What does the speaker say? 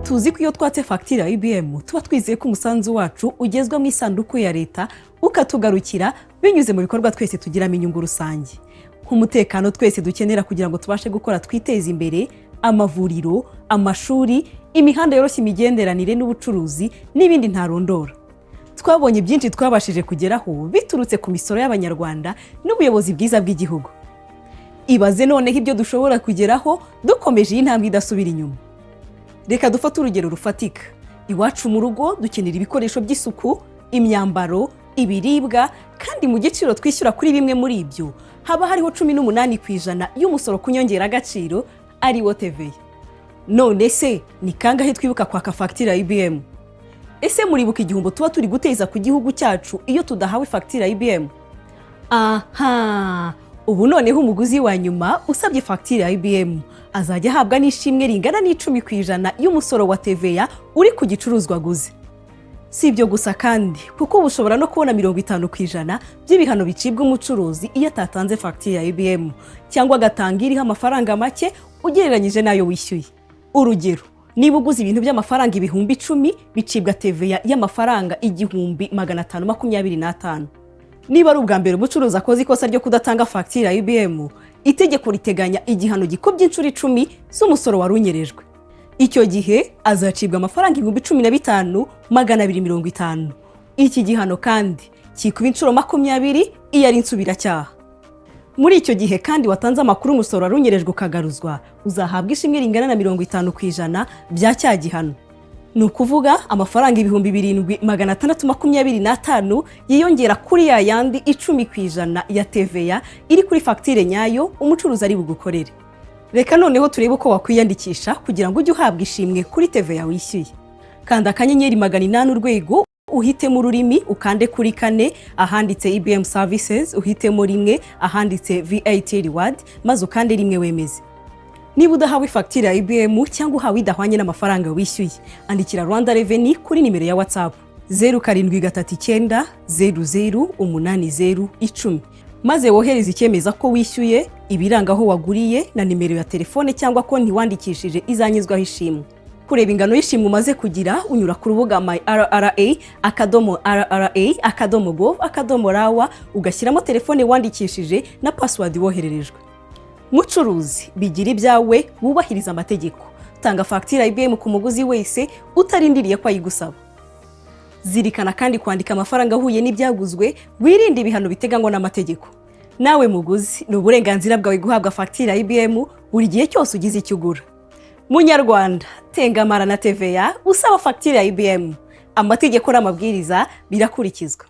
Tuzi ko iyo twatse fagitire ya EBM tuba twizeye ko umusanzu wacu ugezwa mu isanduku ya leta, ukatugarukira binyuze mu bikorwa twese tugiramo inyungu rusange, nk'umutekano twese dukenera kugira ngo tubashe gukora twiteze imbere, amavuriro, amashuri, imihanda yoroshya imigenderanire n'ubucuruzi n'ibindi ntarondora. Twabonye byinshi twabashije kugeraho biturutse ku misoro y'Abanyarwanda n'ubuyobozi bwiza bw'igihugu. Ibaze noneho ibyo dushobora kugeraho dukomeje iyi ntambwe idasubira inyuma. Reka dufate urugero rufatika. Iwacu mu rugo dukenera ibikoresho by'isuku, imyambaro, ibiribwa, kandi mu giciro twishyura kuri bimwe muri ibyo haba hariho 18% y'umusoro ku nyongeragaciro, ari wo TVA. None se ni kangahe twibuka kwaka fagitire ya EBM? Ese muribuka igihombo tuba turi guteza ku gihugu cyacu iyo tudahawe fagitire ya EBM? Aha ubu noneho umuguzi wa nyuma usabye fagitire ya EBM azajya ahabwa n'ishimwe ringana n'10% y'umusoro wa TVA uri ku gicuruzwa aguze. Si ibyo gusa kandi, kuko ubu ushobora no kubona 50% by'ibihano bicibwa umucuruzi iyo atatanze fagitire ya EBM cyangwa agatanga iriho amafaranga make ugereranyije n'ayo wishyuye. Urugero, niba uguze ibintu by'amafaranga 10,000, bicibwa TVA y'amafaranga 1,525. Niba ari ubwa mbere umucuruzi akoze ikosa ryo kudatanga fagitire ya EBM, itegeko riteganya igihano gikubye inshuro 10 z'umusoro wari unyerejwe. Icyo gihe azacibwa amafaranga 15,250. Iki gihano kandi kikuba inshuro 20 iyo ari insubiracyaha. Muri icyo gihe kandi watanze amakuru, umusoro wari unyerejwe ukagaruzwa, uzahabwa ishimwe ringana na 50% bya cya gihano, ni ukuvuga amafaranga 7,625 yiyongera kuri ya yandi 10% ya TVA iri kuri fagitire nyayo umucuruzi ari bugukorere. Reka noneho turebe uko wakwiyandikisha kugira ngo ujye uhabwa ishimwe kuri TVA wishyuye. Kanda *800#, uhitemo ururimi, ukande kuri 4 ahanditse EBM Services, uhitemo 1 ahanditse VAT Reward, maze ukande 1 wemeze. Niba udahawe fagitire ya EBM cyangwa uhawe idahwanye n'amafaranga wishyuye, andikira Rwanda Revenue kuri nimero ya WhatsApp 0739008010, maze wohereze icyemeza ko wishyuye, ibiranga aho waguriye na nimero ya telefone cyangwa konti wandikishije izanyuzwaho ishimwe. Kureba ingano y'ishimwe umaze kugira, unyura ku rubuga myRRA.rra.gov.rw, ugashyiramo telefone wandikishije na password wohererejwe. Mucuruzi, bigira ibyawe, wubahiriza amategeko. Tanga fagitire ya EBM ku muguzi wese utarindiriye ko ayigusaba. Zirikana kandi kwandika amafaranga ahuye n'ibyaguzwe, wirinde ibihano biteganywa n'amategeko. Nawe muguzi, ni uburenganzira bwawe guhabwa fagitire ya EBM buri gihe cyose ugize icyo ugura. Munyarwanda, tengamara na TVA usaba fagitire ya EBM. Amategeko n'amabwiriza birakurikizwa.